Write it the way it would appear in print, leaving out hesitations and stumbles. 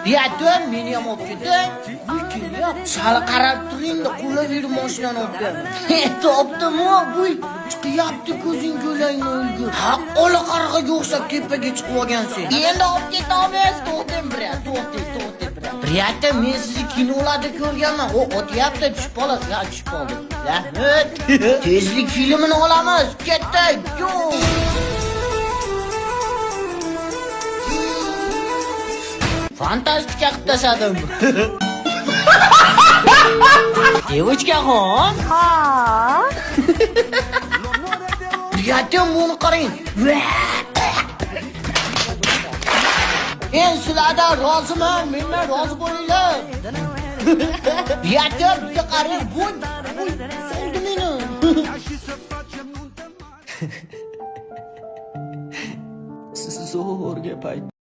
Biyatim, meni ham olib keting. Kelyapti. Sal qarab turing-da, qulab yurib mashinani olib kelaman. Topdim-u, buy chiqyapti ko'zing ko'langni o'lgur. Ha, ola qarg'aga o'xshab tepaga chiqib olgansan. Endi olib ketamiz, to'xtang brat, to'xtang, to'xtang brat. Biyatim, men sizni kinolarda ko'rganman. O, otyapti, tushib qoladi. Ha, tushib qoldi. Rahmat. Tezlik filmini olamiz. Ketdik. Go. Fantastika qilib tashladim. Девочка-xon. Ha. Biyatim, buni qarang. Men sizlardan roziman, mendan rozi bo'linglar. Biyatim, bitta qarang, voy, voy, soldi meni. Zo'r gap aytdingiz.